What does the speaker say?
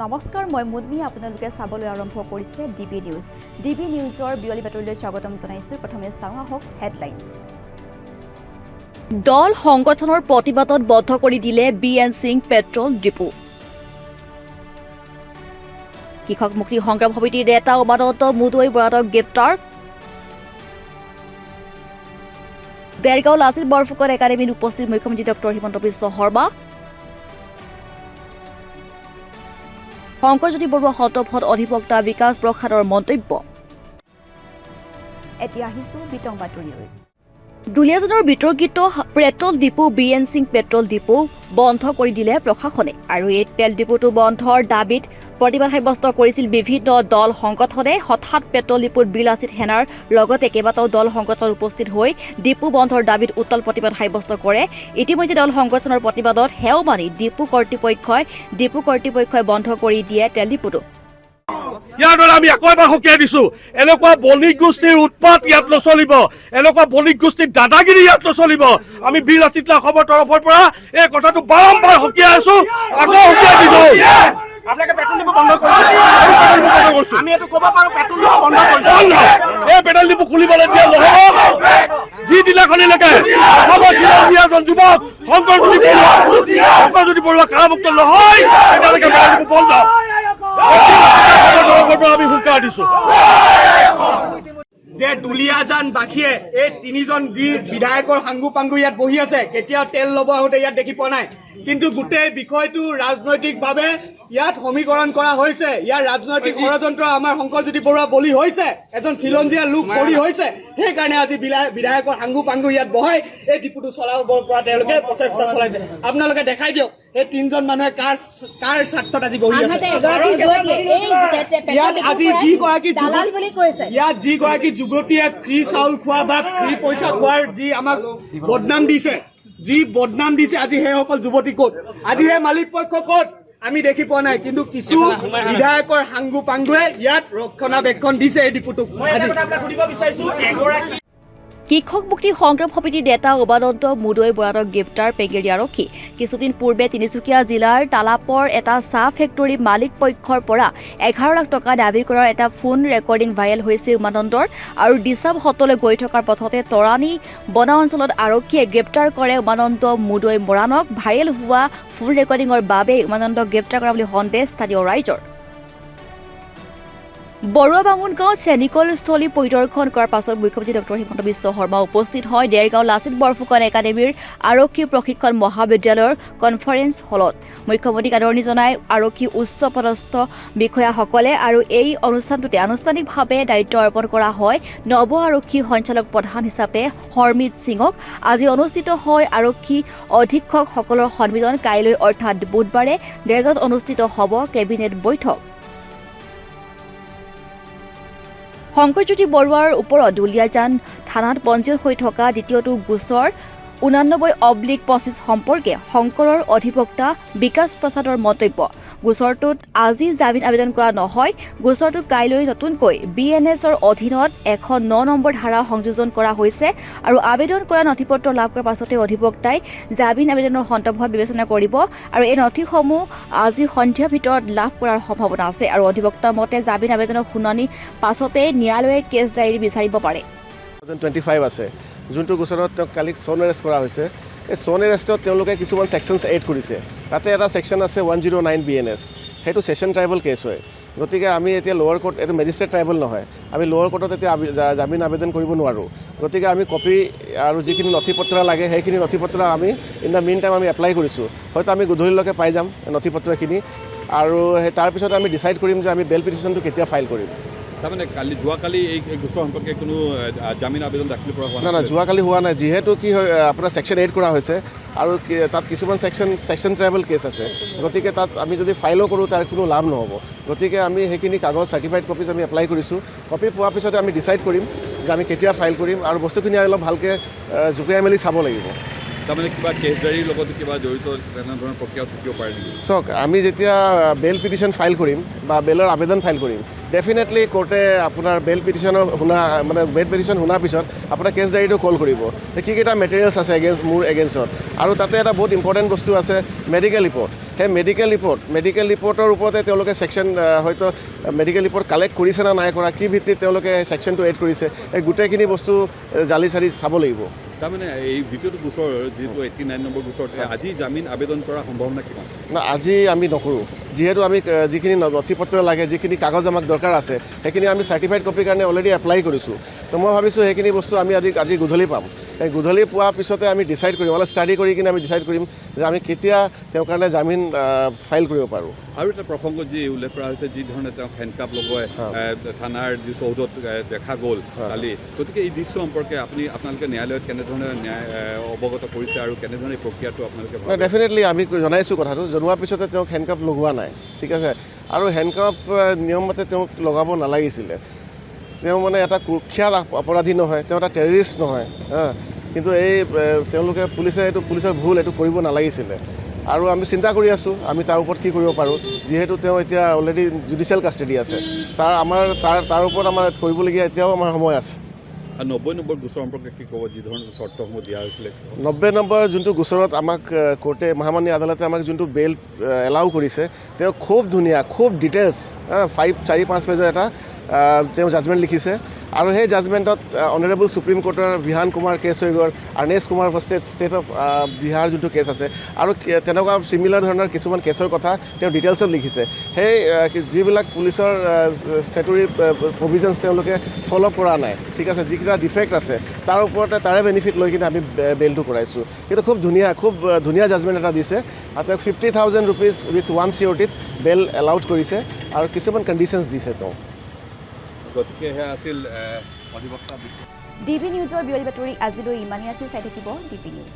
নমস্কাৰ, মই মুদমি। আপোনালোকে চাবলৈ আৰম্ভ কৰিছে D B news. D B নিউজৰ বিয়লি বাতৰিলৈ স্বাগতম জনাইছোঁ। প্ৰথমে চাওঁ আহক হেডলাইনছ। দল সংগঠনৰ প্ৰতিবাদত বন্ধ কৰি দিলে B N Singh petrol depot. কৃষক মুক্তি সংগ্ৰাম সমিতিৰ নেতা উমানন্দ মুদৈ মৰাণক গ্ৰেপ্তাৰ। দেৰগাঁও লাচিত বৰফুকন একাডেমীত উপস্থিত মুখ্যমন্ত্ৰী ডক্টৰ হিমন্ত বিশ্ব শৰ্মা। শংকৰজ্যোতি বৰুৱা সন্দৰ্ভত অধিবক্তা বিকাশ প্ৰসাদৰ মন্তব্য। এতিয়া আহিছো বিতং বাতৰিলৈ। দুলীয়াজানৰ বিতৰ্কিত petrol depot B N Singh petrol depot বন্ধ কৰি দিলে প্ৰশাসনে আৰু এই তেল ডিপোটো বন্ধৰ দাবীত প্ৰতিবাদ সাব্যস্ত কৰিছিল বিভিন্ন দল সংগঠনে। হঠাৎ পেট্ৰল ডিপোত বীৰ লাচিত সেনাৰ লগতে কেইবাটাও দল সংগঠন উপস্থিত হৈ ডিপো বন্ধৰ দাবীত উত্তাল প্ৰতিবাদ সাব্যস্ত কৰে। ইতিমধ্যে দল সংগঠনৰ প্ৰতিবাদত সেও মানি ডিপো কৰ্তৃপক্ষই বন্ধ কৰি দিয়ে তেল ডিপোটো। ইয়াৰ দ্বাৰা আমি আকৌ এবাৰ সকীয়াই দিছো, এনেকুৱা বণিক গোষ্ঠীৰ উৎপাত ইয়াত নচলিব, এনেকুৱা বণিক গোষ্ঠীৰ দাদাগিৰি ইয়াত নচলিব। আমি বীৰ লাচিত অসমৰ তৰফৰ পৰা এই কথাটো বাৰম্বাৰ সকীয়াই আছো, আকৌ সকীয়াই দিছো। আপোনালোকে পেট্ৰল ডিপো বন্ধ কৰিছে। আমি পেট্ৰল ডিপো বন্ধ কৰিছো। আমি এইটো ক'ব পাৰো, পেট্ৰল ডিপো বন্ধ কৰিছে। বন্ধ। এই পেট্ৰল ডিপো খুলিবলৈ দিয়া নহ'ব যিদিনাখনিলৈকে অসমৰ খিলঞ্জীয়া এজন যুৱক শংকৰজ্যোতি বৰুৱা কাৰামুক্ত নহয়, তেতিয়ালৈকে পেট্ৰল ডিপো বন্ধ। অসমৰ তৰফৰ পৰা আমি হুংকাৰ দিছো। যে দুলীয়াজানবাসীয়ে এই তিনিজন যি বিধায়কৰ সাংগু পাংগু ইয়াত বহি আছে, কেতিয়াও তেল ল'ব আহোঁতে ইয়াত দেখি পোৱা নাই। কিন্তু গোটেই বিষয়টো ৰাজনৈতিকভাৱে ইয়াত সমীকৰণ কৰা হৈছে। ইয়াৰ ৰাজনৈতিক ষড়যন্ত্ৰ, আমাৰ শংকৰজ্যোতি বৰুৱা বলি হৈছে, এজন খিলঞ্জীয়া লোক বলি হৈছে। সেইকাৰণে আজি বিধায়কৰ সাংগু পাংগু ইয়াত বহাই এই ডিপুটো চলাব পৰা তেওঁলোকে প্ৰচেষ্টা চলাইছে। আপোনালোকে দেখাই দিয়ক, এই তিনিজন মানুহে কাৰ কাৰ স্বাৰ্থত আজি বহি আছে। আনহাতে এগৰাকী যুৱতীয়ে এই ইয়াত পেট্ৰল আজি ডিপোৰ যিগৰাকী পৰাই দালাল বুলি কৈছে। ইয়াত যিগৰাকী যুৱতীয়ে ফ্ৰী চাউল খোৱা বা ফ্ৰী পইচা খোৱাৰ যি আমাক বদনাম দিছে, যি বদনাম দিছে, আজি সেইসকল যুৱতী ক'ত? আজি সেই মালিক পক্ষ ক'ত? আমি দেখি পোৱা নাই। কিন্তু কিছু বিধায়কৰ সাংগু পাংগুৱে ইয়াত ৰক্ষণাবেক্ষণ দিছে এই ডিপুটোক আজি। কৃষক মুক্তি সংগ্ৰাম সমিতিৰ নেতা উমানন্দ মুদৈ মৰাণক গ্ৰেপ্তাৰ পেঙেৰী আৰক্ষী। কিছুদিন পূৰ্বে তিনিচুকীয়া জিলাৰ তালাপৰ এটা চাহ ফেক্টৰী মালিক পক্ষৰ পৰা 11 লাখ টকা দাবী কৰাৰ এটা ফোন ৰেকৰ্ডিং ভাইৰেল হৈছে উমানন্দৰ আৰু ডিচাব সত্ৰলৈ গৈ থকাৰ পথতে তৰাণী বনা অঞ্চলত আৰক্ষীয়ে গ্ৰেপ্তাৰ কৰে উমানন্দ মুদৈ মৰাণক। ভাইৰেল হোৱা ফোন ৰেকৰ্ডিঙৰ বাবে উমানন্দক গ্ৰেপ্তাৰ কৰা বুলি সন্দেহ স্থানীয় ৰাইজৰ। বৰুৱা বামুণগাঁও চেনিকলস্থলী পৰিদৰ্শন কৰাৰ পাছত মুখ্যমন্ত্ৰী ডক্টৰ হিমন্ত বিশ্ব শৰ্মা উপস্থিত হয় দেৰগাঁও লাচিত বৰফুকন একাডেমীৰ আৰক্ষী প্ৰশিক্ষণ মহাবিদ্যালয়ৰ কনফাৰেন্স হলত। মুখ্যমন্ত্ৰীক আদৰণি জনাই আৰক্ষী উচ্চ পদস্থ বিষয়াসকলে আৰু এই অনুষ্ঠানটোতে আনুষ্ঠানিকভাৱে দায়িত্ব অৰ্পণ কৰা হয় নৱ আৰক্ষী সঞ্চালক প্ৰধান হিচাপে হৰমিত সিঙক। আজি অনুষ্ঠিত হয় আৰক্ষী অধীক্ষকসকলৰ সন্মিলন। কাইলৈ অৰ্থাৎ বুধবাৰে দেৰগাঁৱত অনুষ্ঠিত হ'ব কেবিনেট বৈঠক। শংকৰজ্যোতি বৰুৱাৰ ওপৰত দুলীয়াজান থানাত পঞ্জীয়ন হৈ থকা দ্বিতীয়টো গোচৰ 89/25 সম্পৰ্কে শংকৰৰ অধিবক্তা বিকাশ প্ৰসাদৰ মন্তব্য। গোচৰটোত আজি জামিন আবেদন কৰা নহয়। গোচৰটোত কাইলৈ নতুনকৈ বি এন এছৰ অধীনত 109 নম্বৰ ধাৰা সংযোজন কৰা হৈছে আৰু আবেদন কৰা নথিপত্ৰ লাভ কৰাৰ পাছতে অধিবক্তাই জামিন আবেদনৰ সন্দৰ্ভত বিবেচনা কৰিব আৰু এই নথিসমূহ আজি সন্ধিয়াৰ ভিতৰত লাভ কৰাৰ সম্ভাৱনা আছে। আৰু অধিবক্তাৰ মতে জামিন আবেদনৰ শুনানি পাছতে ন্যায়ালয়ে কেছ ডায়েৰী বিচাৰিব পাৰে। 25 আছে, যোনটো গোচৰত তেওঁক কালি ছ'ন এৰেষ্ট কৰা হৈছে। এই ছ'ন এৰেষ্টত তেওঁলোকে কিছুমান ছেকশ্যনছ এড কৰিছে। তাতে এটা ছেকশ্যন আছে 109 বিএনএছ, সেইটো ছেশ্যন ট্ৰাইবেল কেছ হয়। গতিকে আমি এতিয়া লোৱাৰ কোৰ্ট, এইটো মেজিষ্ট্ৰেট ট্ৰাইবেল নহয়, আমি লোৱাৰ কোৰ্টত এতিয়া জামিন আবেদন কৰিব নোৱাৰোঁ। গতিকে আমি কপি আৰু যিখিনি নথি পত্ৰ লাগে, সেইখিনি নথি পত্ৰ আমি ইন the mean time আমি এপ্লাই কৰিছোঁ। হয়তো আমি গধূলিলৈকে পাই যাম নথি পত্ৰখিনি আৰু সেই তাৰপিছত আমি ডিচাইড কৰিম যে আমি বেল পিটিশ্যনটো কেতিয়া ফাইল কৰিম। তাৰমানে কালি, যোৱাকালি এই গোচৰ সম্পৰ্কে কোনো জামিন আবেদন দাখিল কৰা হোৱা না না। নাছিলে? যোৱাকালি হোৱা নাই। যিহেতু কি হয়, আপোনাৰ ছেকশ্যন 8 কৰা হৈছে আৰু তাত কিছুমান ছেকশ্যন ট্ৰাইবেল কেছ আছে। গতিকে তাত আমি যদি ফাইলো কৰোঁ, তাৰ কোনো লাভ নহ'ব। গতিকে আমি সেইখিনি কাগজ, চাৰ্টিফাইড কপিজ আমি এপ্লাই কৰিছোঁ। কপি পোৱাৰ পিছতে আমি ডিচাইড কৰিম যে আমি কেতিয়া ফাইল কৰিম আৰু বস্তুখিনি অলপ ভালকৈ জুকিয়াই মেলি চাব লাগিব। তাৰমানে কিবা কেছ ডায়েৰীৰ লগত কিবা জড়িত তেনেধৰণৰ প্ৰক্ৰিয়াও থাকিব পাৰে নেকি? চাওক, আমি যেতিয়া বেল পিটিশ্যন ফাইল কৰিম বা বেলৰ আবেদন ফাইল কৰিম, ডেফিনেটলি কোৰ্টে আপোনাৰ বেল পিটিশ্যনৰ শুনা, মানে বেল পিটিশ্যন শুনাৰ পিছত আপোনাৰ কেছ ডায়েৰীটো কল কৰিব যে কি কেইটা মেটেৰিয়েলছ আছে মোৰ এগেইনষ্টত। আৰু তাতে এটা বহুত ইম্পৰ্টেণ্ট বস্তু আছে, মেডিকেল ৰিপৰ্ট। সেই মেডিকেল ৰিপৰ্টৰ ওপৰতে তেওঁলোকে ছেকশ্যন, হয়তো মেডিকেল ৰিপৰ্ট কালেক্ট কৰিছে নে নাই কৰা, কি ভিত্তিত তেওঁলোকে ছেকশ্যনটো এড কৰিছে, এই গোটেইখিনি বস্তু জালি চালি চাব লাগিব। তাৰমানে এই দ্বিতীয়টো গোচৰ, যিটো 89 নম্বৰ গোচৰত আজি জামিন আবেদন কৰাৰ সম্ভাৱনা কিমান? না, আজি আমি নকৰোঁ। যিহেতু আমি যিখিনি নথি পত্ৰ লাগে, যিখিনি কাগজ আমাক দৰকাৰ আছে, সেইখিনি আমি চাৰ্টিফাইড কপিৰ কাৰণে অলৰেডি এপ্লাই কৰিছোঁ। তো মই ভাবিছোঁ সেইখিনি বস্তু আমি আজি গধূলি পাম। এই গধূলি পোৱাৰ পিছতে আমি ডিচাইড কৰিম, অলপ ষ্টাডি কৰি কিনে আমি ডিচাইড কৰিম যে আমি কেতিয়া তেওঁৰ কাৰণে জামিন ফাইল কৰিব পাৰোঁ। আৰু এটা প্ৰসংগত যি উল্লেখ কৰা হৈছে, যি ধৰণে তেওঁক হেণ্ডকাপ লগোৱাই থানাৰ যি চৌহদত দেখা গ'ল কালি, গতিকে এই দৃশ্য সম্পৰ্কে আপোনালোকে ন্যায়ালয়ত কেনেধৰণে ন্যায় অৱগত কৰিছে আৰু কেনেধৰণে এই প্ৰক্ৰিয়াটো আপোনালোকে ভাবে? ডেফিনেটলি আমি জনাইছোঁ কথাটো। জনোৱাৰ পিছতে তেওঁক হেণ্ডকাপ লগোৱা নাই, ঠিক আছে। আৰু হেণ্ডকাপ নিয়মমতে তেওঁক লগাব নালাগিছিলে। তেওঁ মানে এটা কুখ্যাত অপৰাধী নহয়, তেওঁ এটা টেৰৰিষ্ট নহয়, হা। কিন্তু এই তেওঁলোকে পুলিচে, এইটো পুলিচৰ ভুল, এইটো কৰিব নালাগিছিলে। আৰু আমি চিন্তা কৰি আছোঁ আমি তাৰ ওপৰত কি কৰিব পাৰোঁ। যিহেতু তেওঁ এতিয়া অলৰেডি জুডিচিয়েল কাষ্টাডি আছে, তাৰ আমাৰ তাৰ তাৰ ওপৰত আমাৰ কৰিবলগীয়া এতিয়াও আমাৰ সময় আছে। আৰু 90 নম্বৰ গোচৰ সম্পৰ্কে কি ক'ব, যি ধৰণৰ চৰ্তসমূহ দিয়া হৈছিলে? 90 নম্বৰ যোনটো গোচৰত আমাক কোৰ্টে, মহামান্য আদালতে আমাক যোনটো বেইল এলাউ কৰিছে, তেওঁ খুব ধুনীয়া, খুব ডিটেইলছ 4-5 পেজৰ এটা তেওঁ জাজমেণ্ট লিখিছে। আৰু সেই জাজমেণ্টত অনাৰেবল সুপ্ৰিম কোৰ্টৰ বিহান কুমাৰ কেছ হৈ গ'ল, আৰ্নেছ কুমাৰ ষ্টেট অফ বিহাৰ যোনটো কেছ আছে, আৰু তেনেকুৱা চিমিলাৰ ধৰণৰ কিছুমান কেছৰ কথা তেওঁ ডিটেইলছত লিখিছে। সেই যিবিলাক পুলিচৰ ষ্টেটুৰী প্ৰভিজনছ তেওঁলোকে ফ'ল' কৰা নাই, ঠিক আছে, যিকেইটা ডিফেক্ট আছে তাৰ ওপৰতে তাৰে বেনিফিট লৈ কিনে আমি বেইলটো কৰাইছোঁ। কিন্তু খুব ধুনীয়া জাজমেণ্ট এটা দিছে আৰু তেওঁক ₹50,000 উইথ ওৱান চিয়ৰিটিত বেইল এলাউড কৰিছে আৰু কিছুমান কণ্ডিশ্যনছ দিছে তেওঁ। গতিকে সেয়া আছিল অধিবক্তা ডি বি নিউজৰ বিয়লি বাতৰি আজিলৈ ইমানেই আছিল। চাই থাকিব ডি বি নিউজ।